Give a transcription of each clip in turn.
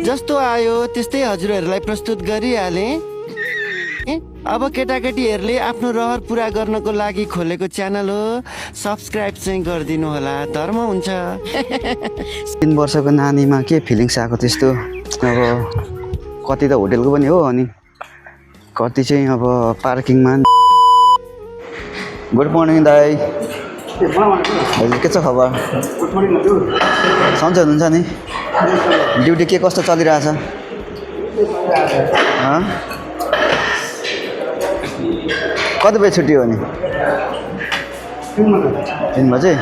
जस्तो आयो त्यस्तै हजुरहरूलाई प्रस्तुत गरिहाले। अब केटाकेटीहरूले आफ्नो रहर पुरा गर्नको लागि खोलेको च्यानल हो, सब्सक्राइब चाहिँ गरिदिनु होला, धर्म हुन्छ। 3 वर्षको नानीमा के फिलिङ्स आएको त्यस्तो। अब कति त होटेलको पनि हो, अनि कति चाहिँ अब पार्किङमा। गुड मर्निङ दाइ, हजुर के छ खबर? सन्चै हुनुहुन्छ नि? ड्युटी के कस्तो चलिरहेछ? कति बजी छुट्टी हो नि? 3 बजे।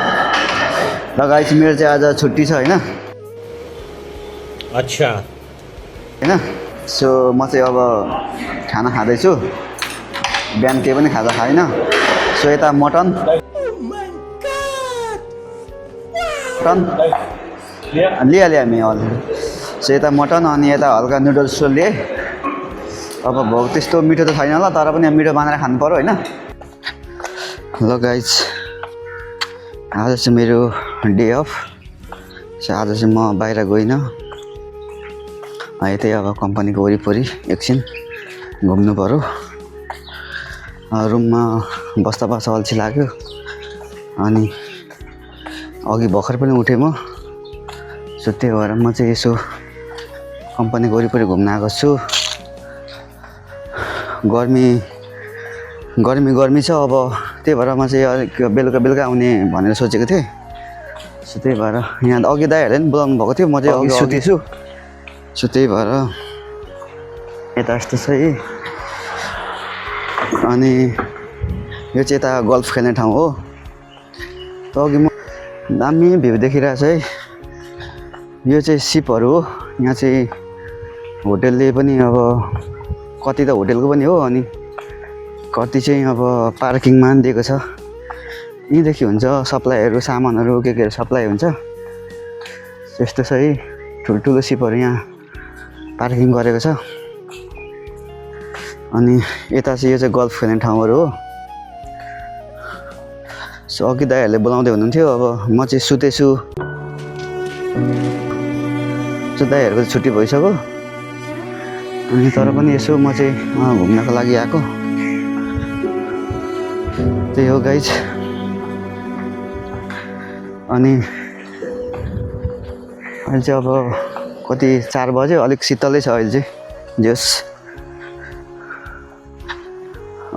लगाइ चाहिँ मेरो चाहिँ आज छुट्टी छ होइन। अच्छा होइन, सो म चाहिँ अब खाना खाँदैछु। बिहान केही पनि खाजा खाइनँ, सो यता मटन लिइहाल्यो हामी अलरेडी। सो यता मटन अनि यता हल्का नुडल्स लिए। अब भोक त्यस्तो मिठो त छैन होला, तर पनि मिठो बनाएर खानु पऱ्यो होइन। ल गाइज, आज चाहिँ मेरो डे अफ। सो आज चाहिँ म बाहिर गइनँ, यतै अब कम्पनीको वरिपरि एकछिन घुम्नु पऱ्यो। रुममा बस्दा बस्दा अल्छी लाग्यो, अनि अघि भर्खर पनि उठेँ म। सो त्यही भएर म चाहिँ यसो कम्पनीको वरिपरि घुम्न आएको छु। गर्मी छ, अब त्यही भएर म चाहिँ अलिक बेलुका आउने भनेर सोचेको थिएँ। सो त्यही भएर यहाँ अघि दाइहरूले पनि बोलाउनु भएको थियो, म चाहिँ अघि सुतेछु। सो त्यही भएर यता यस्तो छ है। अनि यो चाहिँ यता गल्फ खेल्ने ठाउँ हो। त अघि म दामी भ्यू देखिरहेको छ है। यो चाहिँ सिपहरू हो। यहाँ चाहिँ होटेलले पनि अब कति त होटेलको पनि हो, अनि कति चाहिँ अब पार्किङमा पनि दिएको छ। यहीँदेखि हुन्छ सप्लाईहरू, सामानहरू के सप्लाई हुन्छ। यस्तो छ है, ठुल्ठुलो सिपहरू यहाँ पार्किङ गरेको छ। अनि यता चाहिँ यो चाहिँ गल्फ खेल्ने ठाउँहरू हो। सो अघि दाइहरूले बोलाउँदै हुनुहुन्थ्यो, अब म चाहिँ सुतेछु। सो दाइहरूको छुट्टी भइसक्यो, अनि तर पनि यसो म चाहिँ घुम्नको लागि आएको। त्यही हो गाइज। अनि अहिले चाहिँ अब कति 4 बज्यो, अलिक शीतलै छ अहिले चाहिँ जस।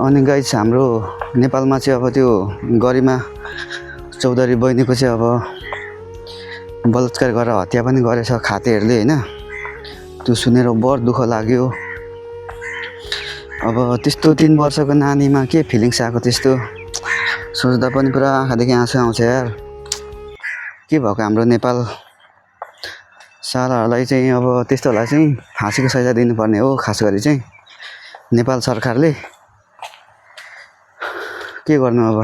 अनि गाइज हाम्रो नेपालमा चाहिँ अब त्यो गरिमा चौधरी बहिनीको चाहिँ अब बलात्कार गरेर हत्या पनि गरेछ खातेहरूले होइन। त्यो सुनेर बर दुःख लाग्यो। अब त्यस्तो 3 वर्षको नानीमा के फिलिङ्स आएको त्यस्तो सोच्दा पनि पुरा आँखादेखि आँसु आउँछ यार। के भएको हाम्रो नेपाल सालाहरूलाई चाहिँ अब त्यस्तोलाई चाहिँ फाँसीको सजाय दिनुपर्ने हो। खास गरी चाहिँ नेपाल सरकारले के गर्नु अब।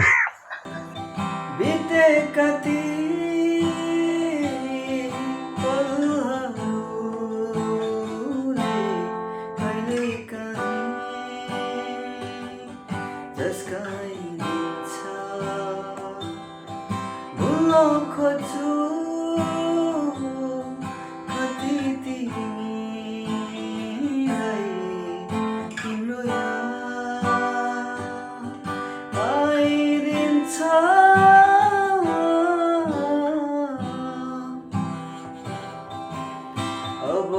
अब